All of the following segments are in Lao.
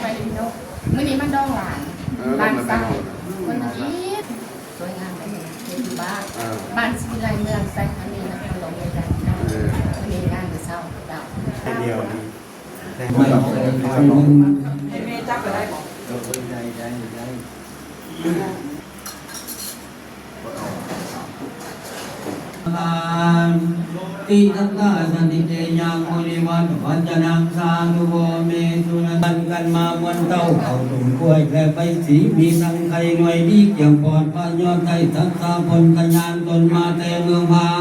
ໄປເລີຍເນາະ. ມື້ນີ້ມາດອງຫຼານ ເອີ ຫຼານຊາຍ ເພິ່ນມາກິນ ສວຍງາມເດ້ ເຮັດຢູ່ບ້ານ ເອີ ບ້ານສີວິໄລ ເມືອງໄຊທານີ ນະຄອນຫຼວງວຽງຈັນເນາະ. ເອີ ມື້ນີ້ງານມື້ເຊົ້າເຈົ້າ ດຽວນີ້ ໃຫ້ແມ່ຈັບກໍໄດ້ບໍ່? ໄດ້ ໄດ້ ໄດ້. ຕິສັດຖາສັນຕິເຕ ຍະ ໂມ ນິວັດຕະ ວັດຕະນັງ ສາທຸ ໂວ ເມ ສຸນັນ ກັນມາມ່ວນເຕົ້າ ເຂົ້າຕົ້ມກ້ວຍ ແລະ ໃບສີ ມີທັງໄຂ່ໜ່ວຍດີ ກຽມປອດພະຍອດໄທ ສັດສາຜົນຂະຍານ ຕົ້ນມາແຕ່ເມືອງພາ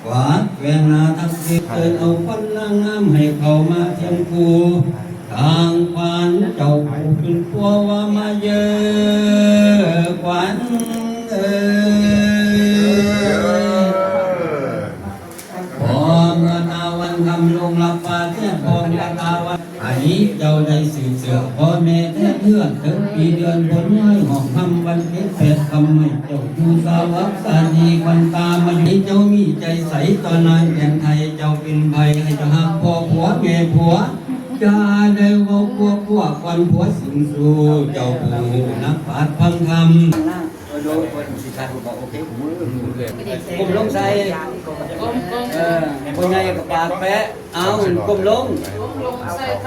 ກວາດແວ່ນໜ້າທັກສິ ເຊີນເອົາຂວັນນາງງາມ ໃຫ້ເຂົ້າມາຄຽງຄູ່ ທາງຂວັນເຈົ້າຜູ້ຂຶ້ນປົວວ່າມາເຢີ ຂວັນເອີຍ. ພໍເມື່ອຕາວັນຄ່ຳລົງລັບຟ້າແຈ້ງ ພໍເມື່ອຕາວັນ ໃຫ້ເຈົ້າໄດ້ສືບເຊື້ອພໍ່ແມ່ແທ້ເຮືອນ ເຖິງປີເດືອນພົນ ໃຫ້ຫ້ອງຮຳວັນເພັນແປດຄ່ຳ ໃຫ້ເຈົ້າຢູ່ສະຫວັດສະດີ ຂວັນຕາມາຢູ່ ໃຫ້ເຈົ້າມີໃຈໃສຕໍ່ນາງແກ່ນໄທ ເຈົ້າເປັນໃຜ ໃຫ້ເຈົ້າຮັກພໍ່ຜົວແມ່ຜົວ ຢ່າໄດ້ເວົ້າກົວໆ ກ່ອນຜົວສິ້ນສູ່ ເຈົ້າຜູ້ຮູ້ນັກປາດຟັງທຳ. ໂດຍ ເພິ່ນຊິຄັດ ໂອເຄ ກົ້ມລົງໃສ່ ກົ້ມ ກົ້ມ ເອີ ພໍ່ໃຫຍ່ກໍປາກແປະ ເອົາ ກົ້ມລົງ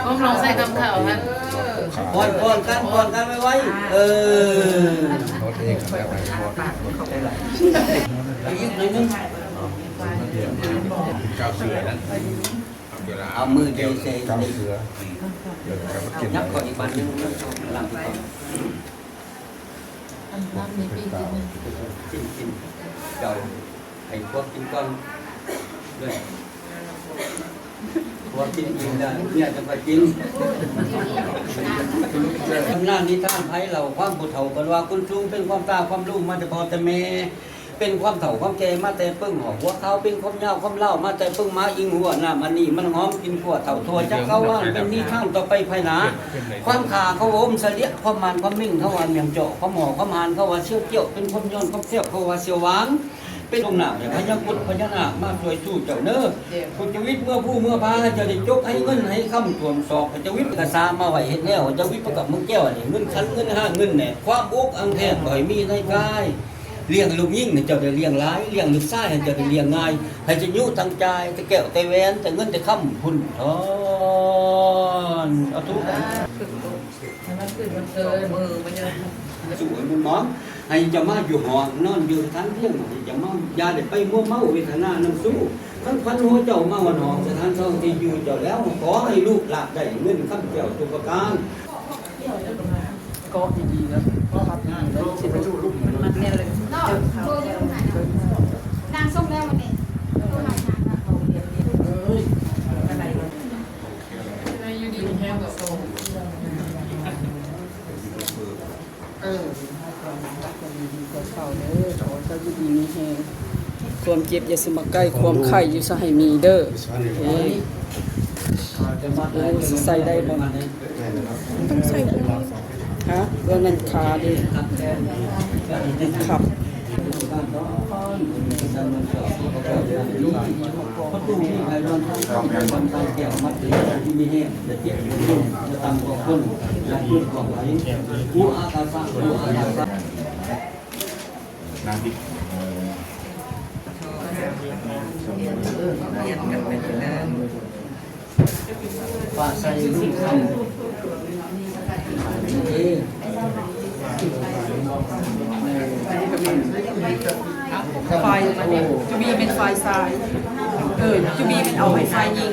ກົ້ມລົງໃສ່ຄຳເຂົ້າຫັ້ນ ປ້ອນ ປ້ອນກັນ ປ້ອນກັນໄວໆ ເອີ ອີກໜ້ອຍໜຶ່ງ ເອົາມືຕີໃສ່ ຍັບເຂົ້າອີກບາດໜຶ່ງ ຫຼັງທີ່ເຂົ້າ ອັນນັ້ນນີ້ປີ້ງກິນ ກິນ ກິນ ເຈົ້າໃຫ້ພວກກິນກ່ອນເດີ ພວກກິນ ກິນແລ້ວເມຍຈັ່ງຄ່ອຍກິນ. ຕຳນານນິທານໄພເລົ່າ ຄວາມຜູ້ເຖົ້າເພິ່ນວ່າ ຄົນສູງເປັນຄວາມຕາ ຄວາມລຸງມາແຕ່ພໍ່ແຕ່ແມ່ ເປັນຄວາມເຖົ້າຄວາມແກ່ມາແຕ່ປຶ້ງ ຫົວຂາວເປັນຄວາມຍາວຄວາມລາວມາແຕ່ປຶ້ງ ມາອີງຫົວນ້ຳ ອັນນີ້ມັນຫອມກິນຂົ້ວເຖົ້າທົ່ວຈັກເຂົາວ່າ ເປັນນິທານຕໍ່ໄປພາຍໜ້າ ຄວາມຂ້າເຂົາວ່າອົມສະຫຼຽດ ຄວາມມານຄວາມເມັ່ງເຂົາວ່າແມງເຈາະ ຄວາມຫໍ້ຄວາມຫານເຂົາວ່າຊຽວກ້ຽວ ເປັນຄວາມຍ້ອນຄວາມແຊບເຂົາວ່າຊຽວຫວານ ເປັນລົງນ້ຳໃຫ້ພະຍາກຸດພະຍານາກມາຊ່ວຍຊູເຈົ້າເນີ ຜູ້ຈະວິດເມືອພູເມືອພາ ໃຫ້ເຈົ້າໄດ້ຈົກ ໃຫ້ເງິນໃຫ້ຄຳຖ້ວມຊອກ ໃຫ້ເຈົ້າວິດກະສາມາໄວ້ເຮັດແລ້ວ ເຈົ້າວິດປະກັບເມືອງແກ້ວ ເງິນຂັນເງິນຫ້າງເງິນແໜບ ຄວາມອົກອັງແທນບໍ່ໃຫ້ມີໃນກາຍ ລ້ຽງລູກຍິງໃຫ້ເຈົ້າໄດ້ລ້ຽງຫຼາຍ ລ້ຽງລູກຊາຍໃຫ້ເຈົ້າໄດ້ລ້ຽງງ່າຍ ໃຫ້ຈະຍຸຕັ້ງຈ່າຍແຕ່ແກ້ວແຕ່ແຫວນ ແຕ່ເງິນແຕ່ຄຳພຸ້ນທອນ ສາທຸ ໃຫ້ມັນຂຶ້ນມັນເທີນ ສູ່ໃຫ້ບຸນໝອນ ໃຫ້ເຈົ້າມາຢູ່ຫ້ອງ ນອນຢູ່ສະຖານພຽງ ໃຫ້ເຈົ້າມາ ຢ່າໄດ້ໄປມົວເມົາເວທະນານຳຊູ ຄັນຂວັນຫົວເຈົ້າມາຮອດຫ້ອງ ສະຖານທ້ອງທີ່ຢູ່ເຈົ້າແລ້ວ ຂໍໃຫ້ລູກຫຼາບໄດ້ເງິນຄຳແກ້ວທຸກປະການ. ເກາະດີໆ ແລ້ວພັບດີໆ ແລ້ວຊິໄດ້ມັນແນວເລີຍ ເນາະ ໂທຢູ່ຫັ້ນນະ ນາງສົ່ງແລ້ວມື້ນີ້ ໂທຫານາງລະ ເອີຍ ຢູ່ດີມີແຮງ ເອີ ຂໍເຈົ້າຢູ່ດີມີແຮງ ຄວາມເຈັບຢ່າສູ່ມາໃກ້ ຄວາມໄຂ້ຢ່າສູ່ໃຫ້ມີເດີ ເອີ ໂອ້ ຊິໃສ່ໄດ້ບໍ່? ຕ້ອງໃສ່ເຄື່ອງນີ້ບໍ່? ຮະ? ເຄື່ອງນັ້ນຂາເດ້ ຄັບ ປະຕູມີໄພນອນທັງ ຄຳແກ້ວມັດເດ ທີ່ມີແຮງ ຢ່າເຈັບ ຢ່າຈົນ ຢ່າຕ່ຳກວ່າຄົນ ຢ່າຂຶ້ນກວ່າໄພ ອຸອາກາສະ ອຸອາກາສະ. ນາງທີ່ ເອີ ປາໃສ່ລູກຄຳ ເອີ ຝ່າຍ ຈູບີແມ່ນຝ່າຍຊ້າຍ ເອີ ຈູບີແມ່ນເອົາໃຫ້ຝ່າຍຍິງ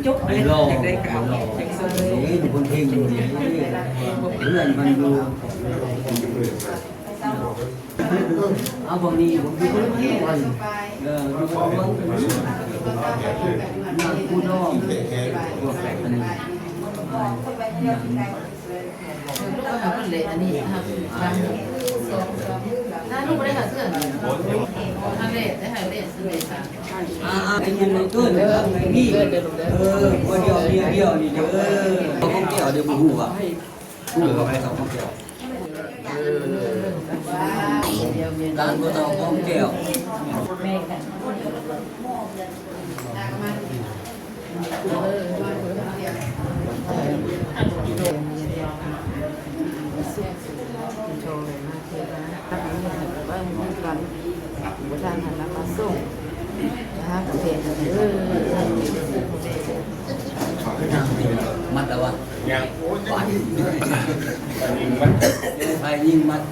ຈົບເລີຍ ຢາກໄດ້ກໍເອົາ ເອີ ຄົນເກັ່ງຢູ່ນີ້ ເພື່ອນມັນຢູ່ ເອົາພວກນີ້ ເອີ ຢູ່ຄົນລວມ ນາງຜູ້ນ້ອງ ພວກອັນນີ້ ເອີ ລູກໄປຫາເພິ່ນເລີຍ ອັນນີ້ ນາງ ນາງລູກບໍ່ໄດ້ຫາເທື່ອ ຫາເລດ ໄດ້ຫາເລດ ເລີຍ ອ່າ ອ່າ ໄປເຮືອນໄປເກີນ ນີ້ ເອີ ບໍ່ດຽວ ດຽວ ດຽວນີ້ເດີ ເອີ ຂອງແກ້ວເດີ ບໍ່ຮູ້ວ່າ ຮູ້ວ່າໄປເຂົ້າຂອງແກ້ວ ເອີ ຫຼານບໍ່ເທົ່າຂອງແກ້ວ ແມ່ນ ເອີ ມາ ເອີ ມັດແລ້ວວະ ໄຟຍິງມັດ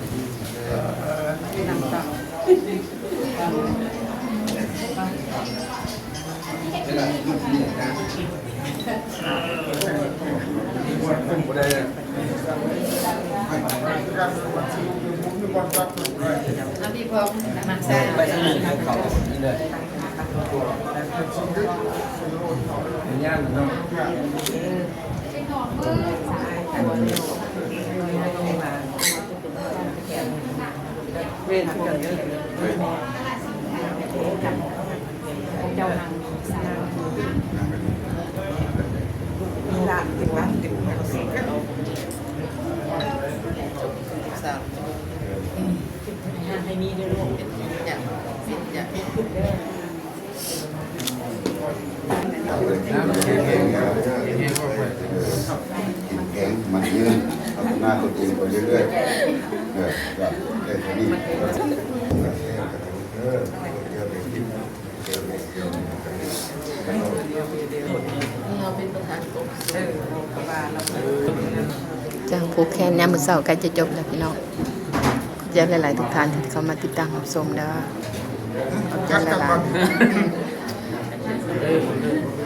ເຂັ້ມແຂງ ໝັ້ນຍືນ ພັດທະນາຕົນເອງໄປເລື້ອຍໆ ເອີ ກໍໄດ້ເທົ່ານີ້ ເຮົາເປັນປະທານກົມ ຈ້າງຜູກແຂນຍາມມື້ເຊົ້າໃກ້ຈະຈົບແລ້ວພີ່ນ້ອງ. ຂອບໃຈຫຼາຍໆ ທຸກທ່ານທີ່ເຂົ້າມາຕິດຕາມຮັບຊົມເດີ. ຂອບໃຈຫຼາຍໆ.